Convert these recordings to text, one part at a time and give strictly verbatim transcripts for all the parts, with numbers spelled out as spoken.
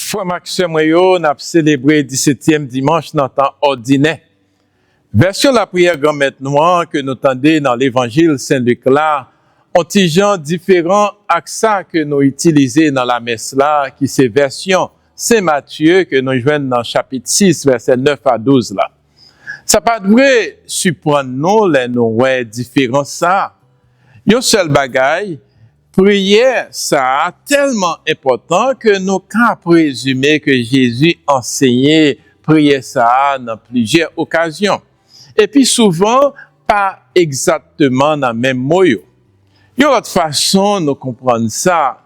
Frè m ak sè mwen yo, n ap selebre disetyèm dimanch nan tan òdinè. Vèsyon lapriyè Granmèt nou an ke nou tande nan Levanjil Sen Lik la, on ti jan diferan ak sa ke nou itilize nan lamès la, ki se vèsyon Sen Matye ke nou jwenn nan chapit sis, vèsè nèf a douz la. Sa pa dwe siprann nou lè nou wè diferans sa a. Yon sèl bagay, priyè sa a tèlman enpòtan ke nou ka prezime ke Jezi ansenye priyè sa a nan plizyè okazyon, epi souvan pa egzakteman nan menm mo yo. Yon lòt fason nou konprann sa,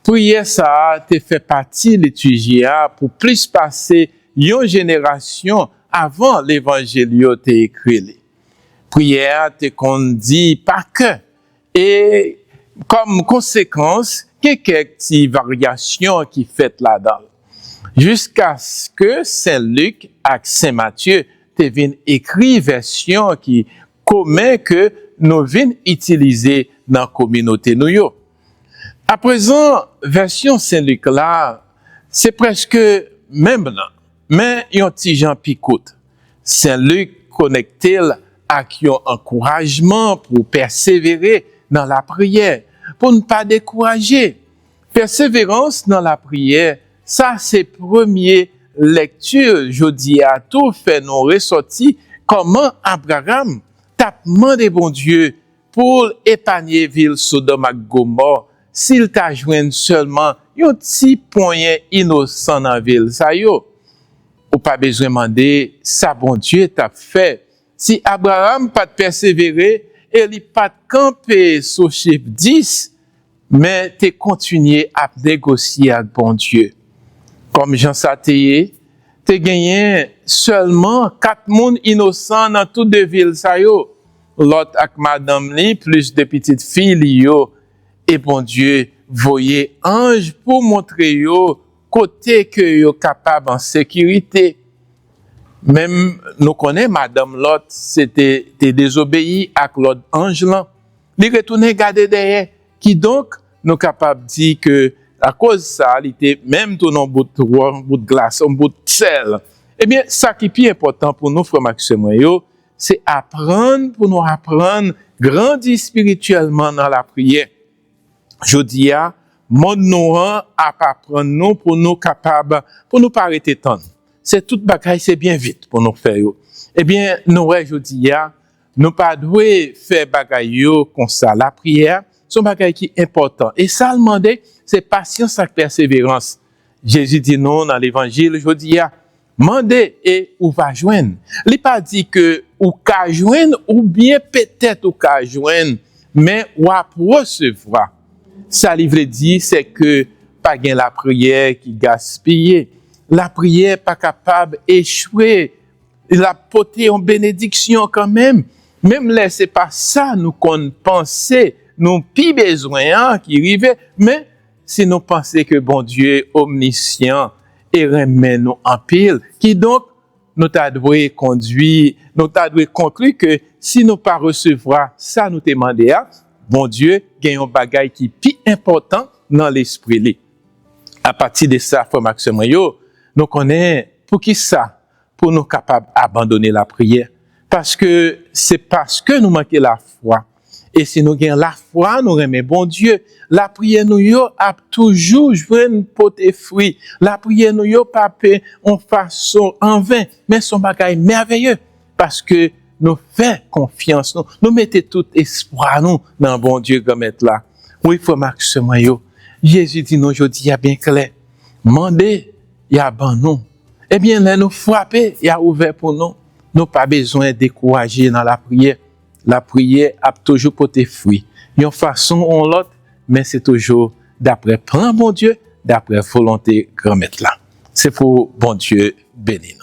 priyè sa a te fè pati litiji a pou plis pase yon jenerasyon avan levanjil yo te ekri li. Priyè a te konn di pa kè, e kòm konsekans, gen kèk ti varyasyon ki fèt ladan l, jiskaske Sen Lik ak Sen Matye te vin ekri vèsyon ki komen ke nou vin itilize nan kominote nou yo. Aprezan, vèsyon Sen Lik la, se prèske menm nan, men yon ti jan pi kout. Sen Lik konekte l ak yon ankourajman pou pèsevere nan lapriyè, pou n pa dekouraje. Pèseverans nan lapriyè, sa se premye lèkti jodi a tou fè nou resòti kòman Abraram t ap mande Bondye pou l epanye vil Sodòm ak Gomò si l ta jwenn sèlman yon ti ponyen inosan nan vil sa yo. Ou pa bezwen mande sa Bondye t ap fè si Abraram pa t pèsevere e li pa t kanpe sou chif dis, men te kontinye ap negosye ak Bondye. Kòm jan sa te ye, te genyen sèlman kat moun inosan nan tou de vil sa yo. Lòt ak madanm li, plis de pitit fi li yo, e Bondye voye anj pou montre yo kote ke yo kapab an sekirite. Men nou konnen madanm Lòt se te, te dezobeyi ak lòd anj lan. Li retounen gade dèyè. Kidonk, nou kapab di ke akoz sa, li te menm tounen yon bout wòl, yon bout glas, yon bout sèl. Ebyen, sa ki pi enpòtan pou nou, frè m ak sè mwen yo, se aprann pou nou aprann grandi espirityèlman nan lapriyè. Jodi a, monn nou an ap aprann nou pou nou kapab, pou nou pa rete tann. Se tout bagay, se byen vit pou nou fè yo. Ebyen, nou wè jodi a, nou pa dwe fè bagay yo konsa. Lapriyè, se yon bagay ki enpòtan. E sa l mande, se pasyans ak pèseverans. Jezi di nou nan levanjil jodi a, mande e ou va jwenn. Li pa di ke ou ka jwenn oubyen petèt ou ka jwenn, men w ap resevwa. Sa li vle di, se ke pa gen lapriyè ki gaspiye. Lapriyè pa kapab echwe. L ap pote yon benediksyon kanmenm. Menm lè se pa sa nou konn panse nou pi bezwen an ki rive, men si nou panse ke Bondye omnisyan e renmen nou anpil, kidonk nou ta dwe kondwi, nou ta dwe konkli ke si nou pa resevwa sa nou te mande a, Bondye gen yon bagay ki pi enpòtan nan lespri li. Apati de sa, frè m ak sè mwen yo, nou konnen poukisa pou nou kapab abandone lapriyè. Paske se paske nou manke lafwa. E si nou gen lafwa, nou renmen Bondye, lapriyè nou yo ap toujou jwenn pote fwi. Lapriyè nou yo pa pe yon fason anven, men se yon bagay mèveye. Paske nou fè konfyans nou, nou mete tout espwa nou nan Bondye Granmèt la. Wi, frè m ak sè mwen yo, Jezi di nou jodi a byen klè, mande, y a ban nou. Ebyen, lè nou frape, y a ouvè pou nou. Nou pa bezwen dekouraje nan lapriyè. Lapriyè ap toujou pote fwi. Yon fason ou yon lòt, men se toujou daprè plan Bondye, daprè volonte Granmèt la. Se pou Bondye beni nou.